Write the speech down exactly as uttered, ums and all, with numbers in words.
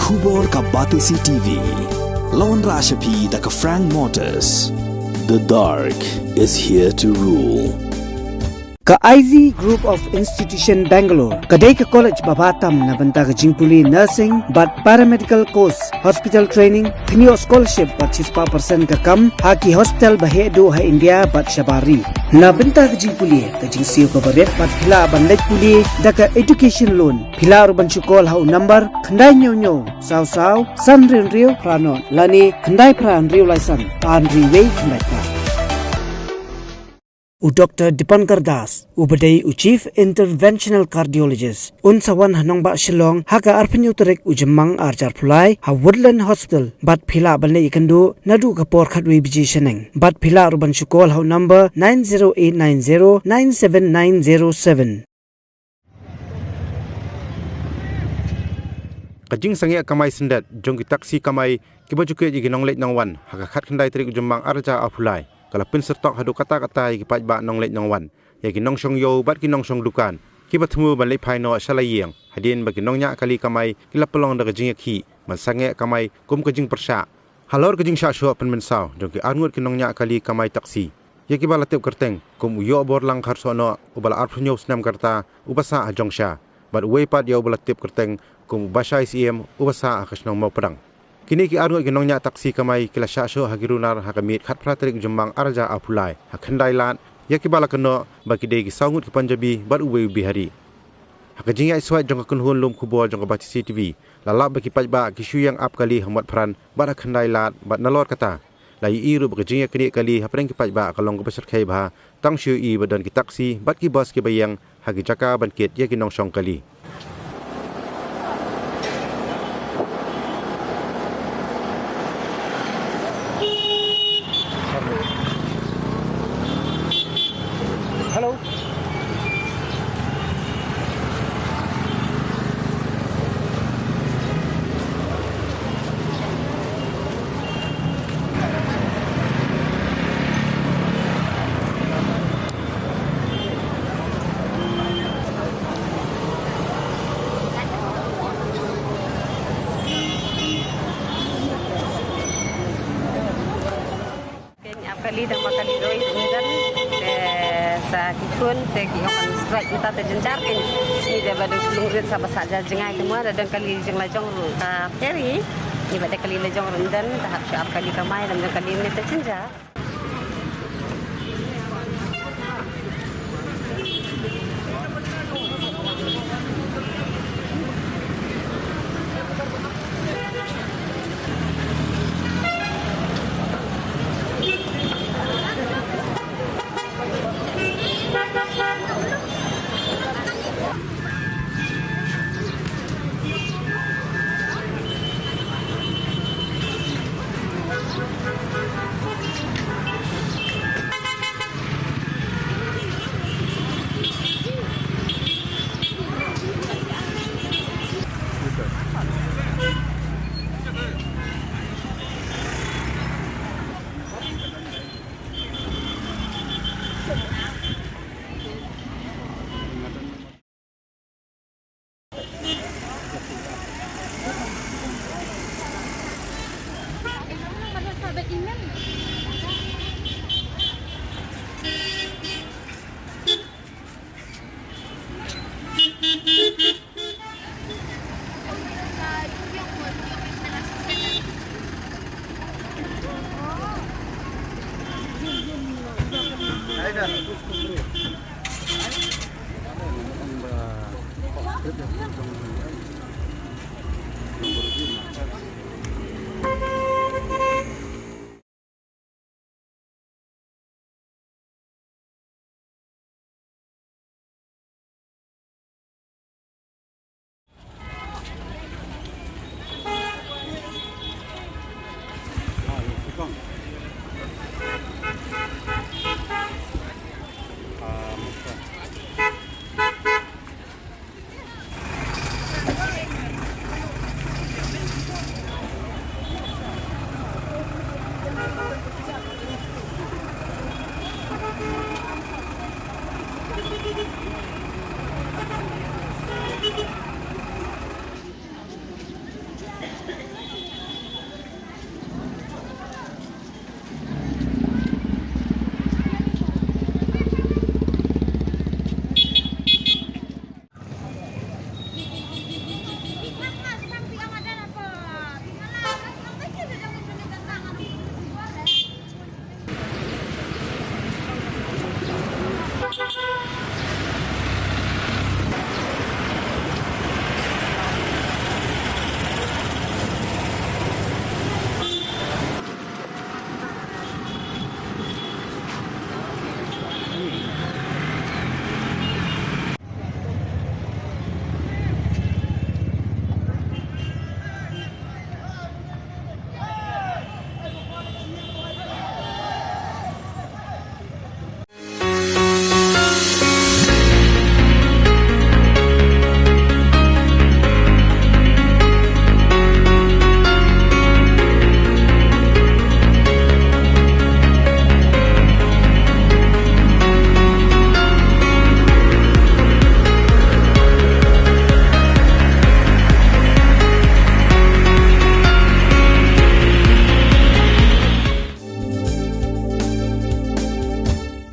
Khubor ka Batesi T V. Lawan Rashapi da ka Frank Motors. The dark is here to rule. Ka I Z Group of Institution Bangalore ka dei ka college ba bha tam na bynta ka jingpule nursing bad paramedical course, hospital training, kynioh scholarship bad shispah percent ka kam ha ki hospital ba heh duh ha India bad shabar ri. Na bynta ka jingpule ka jingsiew kaba rit bad phi lah ban leit pule da ka education loan, phi lah ruh ban shu call ha u number khyndai hynñiew hynñiew saw saw san hynriew hynriew phra nod lane khyndai phra hynriew lai san ar hynriew wei khyndai phra. U Doctor Dipankar Das, uba dei u Chief Interventional Cardiologist, un sa wan ha nongbah Shillong ha ka arphew hynñiew tarik u Jymmang arhajar arphew lai ha Woodland Hospital, bad phi lah ban leit ïakynduh naduh ka por khatwei baje shaneng. Bad phi lah ruh ban shu call ha u number nine zero eight nine zero nine seven nine zero seven. Ka jingsangeh kamai syndet jong ki taxi kamai kiba ju kit ïa ki nongleit nongwan ha ka khatkhyndai tarik u Jymmang arhajar arphew lai ka la pynsyrtok haduh katta katta ïa ki paidbah nongleit nongwan, ïa ki nongshong ïew bad ki nongshong dukan kiba thmu ban leit phai noh sha la ïing, hadien ba ki nongñiah kali kamai ki la pynlong da ka jingïakhih ban sangeh kamai kum ka jingpyrshah. Halor ka jingshah shoh pynmynsaw jong ki arngut ki nongñiah kali kamai taxi, ïa kiba la tip kyrteng kum u Ïohborlang Kharsohnoh uba la arphew hynñiew snem ka rta uba sah ha Jongsha, bad uwei pat ïa uba la tip kyrteng kum u Bashai Syiem uba sah ha ka shnong Mawpdang. Kine ki arngut ki nongñiah taxi kamai ki la shah shoh ha ki runar ha ka miet khatphra tarik u Jymmang arhajar arphew lai ha Khyndailad, ïa kiba la kynnoh ba ki dei ki saw ngut ki Punjabi bad uwei u Bihari. Ha ka jingïaid swait jong ka kynhun lum khubor jong ka Batesi T V, la lap ba ki paidbah ki shu ïeng ap kali ha Motphran bad ha Khyndailad, bad nalor kata la ïohi ruh ba ka jingïaknieh kali hapdeng ki paidbah ka long kaba shyrkhei bha, tang shu ïohi ba don ki taxi bad ki bus kiba ïeng ha ki jaka ban kit ïa ki nongshong kali. Hello. Kane ap kali dang ba kali roi ynda te sa ki khun te ki ong kan strike mynta te jynjar kane. Ni da ba dang lung rit sa ba sa ja jngai te mo da dang kali jong la jong ruh. Ah, Terry, ni ba da kali la jong ruh ynda te hap shu ap kali kamai dang dang kali ne te jynjar.